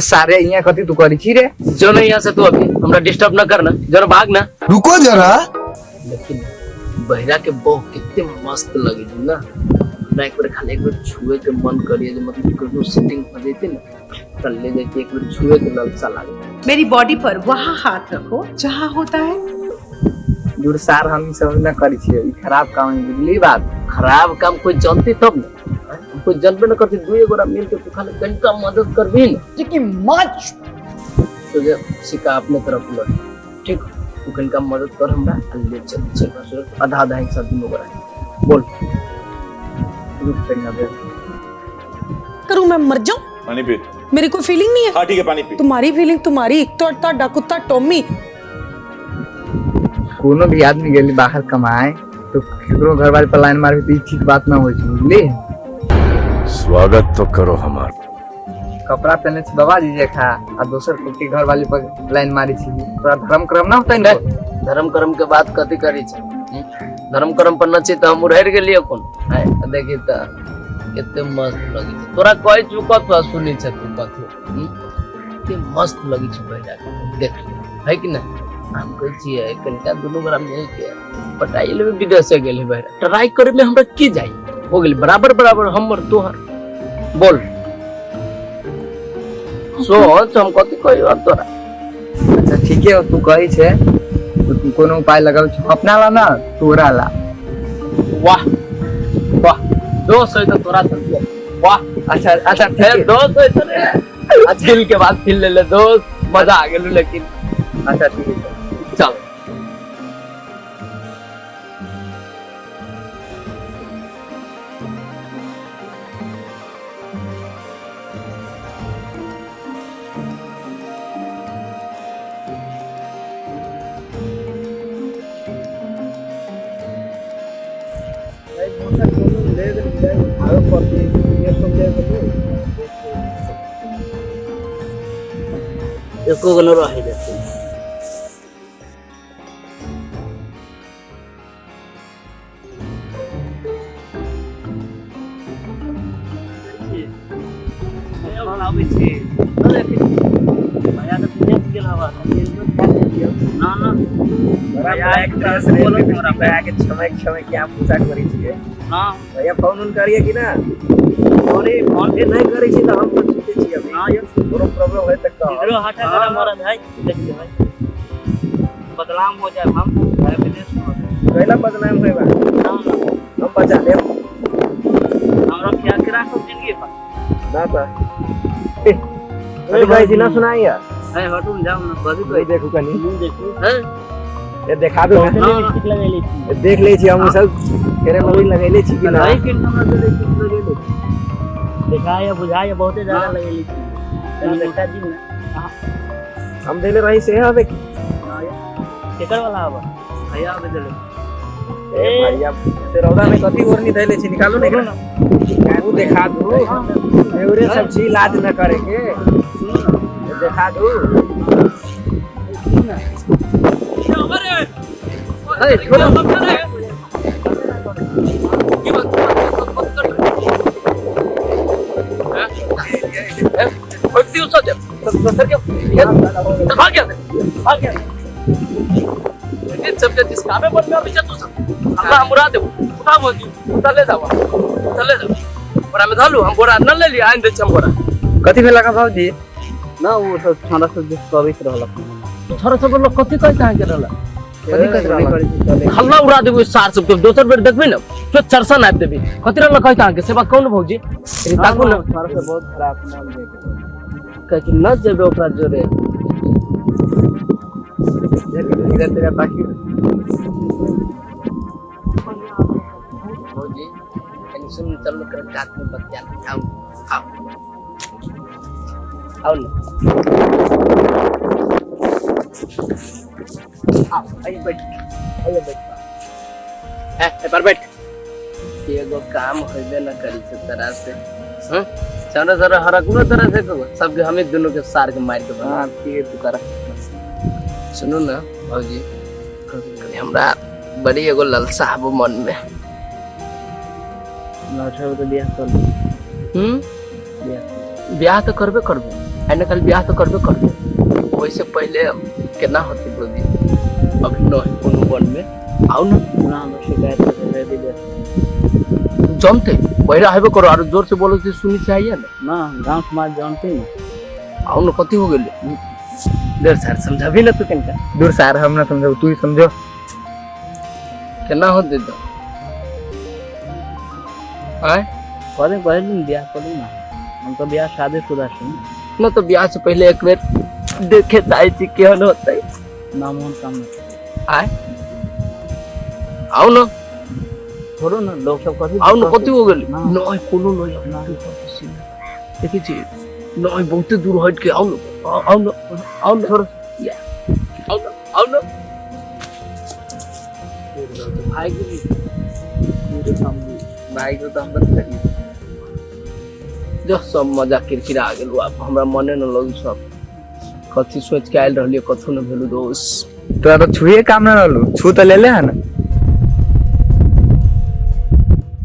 सारे यहाँ कथी तू करी छी रे? जो नहीं यहाँ से तू अभी हमरा डिस्टर्ब न करना, जरा भाग ना। रुको जरा। लेकिन बहिरा के बहु कितने मस्त लगे थी ना, हमरा एक बार खाली एक बार छुए के मन करिए, जे मतलब कोनो सेटिंग हो जैते ना त ले जाके एक बार छुए के ललसा लागे। मेरी बॉडी पर वहाँ हाथ रखो जहाँ होता है। दूर सार हम ई सब न करी छियै, ई खराब काम है, बुझली बात? खराब काम कोई जानते तब ना, कोई जानबे न करते, दुए गोरा मिल के तू खाली कनिका मदद करबी ना कि मच तुझे सिक्का अपने तरफ लड़, ठीक? तू कनिका मदद कर हमरा आ ले चल चल बस आधा आधा हिस्सा दुनू गोरा बोल। रुक तनी अबे। करूं मैं मर जाऊं? पानी पी। मेरी कोई फीलिंग नहीं है? हाँ ठीक है, पानी पी। तुम्हारी फीलिंग तुम्हारी, तो ਤੁਹਾਡਾ कुत्ता टॉमी। कोनो भी आदमी गेली बाहर कमाए तो केकरो घर वाले पर लाइन मारबी त ई ठीक बात ना होइ छै, बुझली? स्वागत तो करो हमारा। कपड़ा पहने छी बाबा जी जेखा आ दोसर के घर वाले पर लाइन मारी छी, तोरा धर्म कर्म ना होतै ने? धर्म कर्म के बात कथी करी छै? धर्म कर्म पर नची त हम उड़ैर गेलियै कोन आय, देखी त कते मस्त लगे छै। तोरा कहै छु कथु आ सुनै छै तू कथु? कते मस्त लगे छै बहिरा के देख है कि ना? हम कहै छियै कनिका दुनू गोरा मिल के पटाई लेबै, विदेश से गेलै बहिरा ट्राई करे में हमरा की जाई हो गेल, बराबर बराबर हमर तोहर। बोल सोच हम कथी कहियो तोरा। अच्छा ठीके हो, तू कहै छै तो तू कोनो उपाय लगाउ छौ अपना ला ना तोरा ला। वाह वाह दोस्त है तो तोरा चलते, वाह। अच्छा अच्छा हे ठीक। दोस्त है तो रे दिल के बात फिर ले ले दोस्त, मजा आ गेल लेकिन। अच्छा ठीक है चल। एको गो न रहे देते। भैया के क्षमा क्षमा क्या पूजा करै छियै भैया? फोन उन करिए कि ना? अरे फोन भी नहीं करै छी त हम तो छूटे छी अभी। कोनो प्रॉब्लम होय त कह। इधरो हाथा गरम हो रहा है, देखिए भाई बदनाम हो जाए हम विदेश में। कैला बदनाम होय बा? हम बचा लेब। हमरा क्या के राखब जिंदगी पर ना त अरे भाई जी ना सुनाई यार। है हटू जाओ ना बदी कोई देखू कनी देखू हैं ये देखा दो ना। लिपस्टिक लगैले छी। देख ले छी हम सब तेरे मम्मी लगैले छी कि ना? भाई किन हमरा से लिपस्टिक लगैले देखाय बुझाय बहुते ज्यादा लगैले छी। तनी मोटा जी ना हम देले रही से हवे की केकर वाला हवा भैया आबे देले। ए भैया ते रौदा में कथी ओरनी धैले छी, निकालो ने एकरा। उ देखा दू नेउरे सब छी, लाज न करे के देखा दू। अरे छोड़ो सब जिस कामे बन में अभी तू सब हमरा हम उड़ा देबो, उठा बोल उठा ले जावा, उठा ले जावा बोरा में धलू, हम बोरा न ले लिया आइन दे हम बोरा। कथी भेल का भौजी? ना वो सब छोरा सब जे कहबैत रहल छोरा सब लोग कथी कहैत अहाँ के रहल? कथी कहैत रहल? हल्ला उड़ा देबो सार सब के, दोसर बेर देखबे ना तो चरसा नाप देबी। कथी रहल कहैत अहाँ के से बात कहू न भौजी? ताकू न। छोरा सब बहुत खराब नाम दे के कह कि न जेबे ओकरा जोरे। इधर तेरा ताकी भौजी कनी सुन चल कर कात में बतिया आओ आओ आओ ना आओ, आई बैठ, आई बैठ है ए पर बैठ। एगो काम होइबे न करी से तरह से हां चलो जरा हरकनो तरह से कहो सबके हमें दोनों के सार के मार के बना। हां ठीक है तू कर। सुनो ना भौजी, हमरा बड़ी एगो ललसा हबो मन में। ललसा तो बियाह कर। ब्याह तो करबे करबे। आइ ने कल बियाह तऽ करबे करबै, ओहिसे पहिले केना होतै भौजी? अभी नहीं कोनो वन में आउ ना। ना, हम शिकायत कर दे दे। जानते बहिरा हेबे करो, आरो जोर से बोलो सुनी चाहिए ना। ना, गांव समाज जानते ना। आउ ना, कथी हो गेलै? दूर सर, समझाबी ना तू कनिका। दूर सार, हम ना समझो, तू ही समझो। केना होतै तऽ आय? करे पहले ना ब्याह करू ना, हम तो ब्याह शादी शुदा छी ना। ना तो ब्याह से पहले एक बेर देखे चाहे छी केहन होतै। ना, मोहन काम ना। आय, आउ ना। छोड़ो ना, लोग सब कथी आउ ना, कथी हो गेलै? ना। नहीं, कोनो नहीं। ना। देखै छी नहीं, बहुते दूर हट के आउ ना, आउ ना, आउ ना, छोड़ो, आउ ना, आउ ना। भाई के भाई को तो हम बंद करिए। जो सब मजा किरकिरा गेलु, आब हमरा मने न लगै सब। कथी सोच के आयल रहलियै, कथू न भेलु दोस। तोरा तो छुए काम ना रहलू, छू तो ले ले है ना।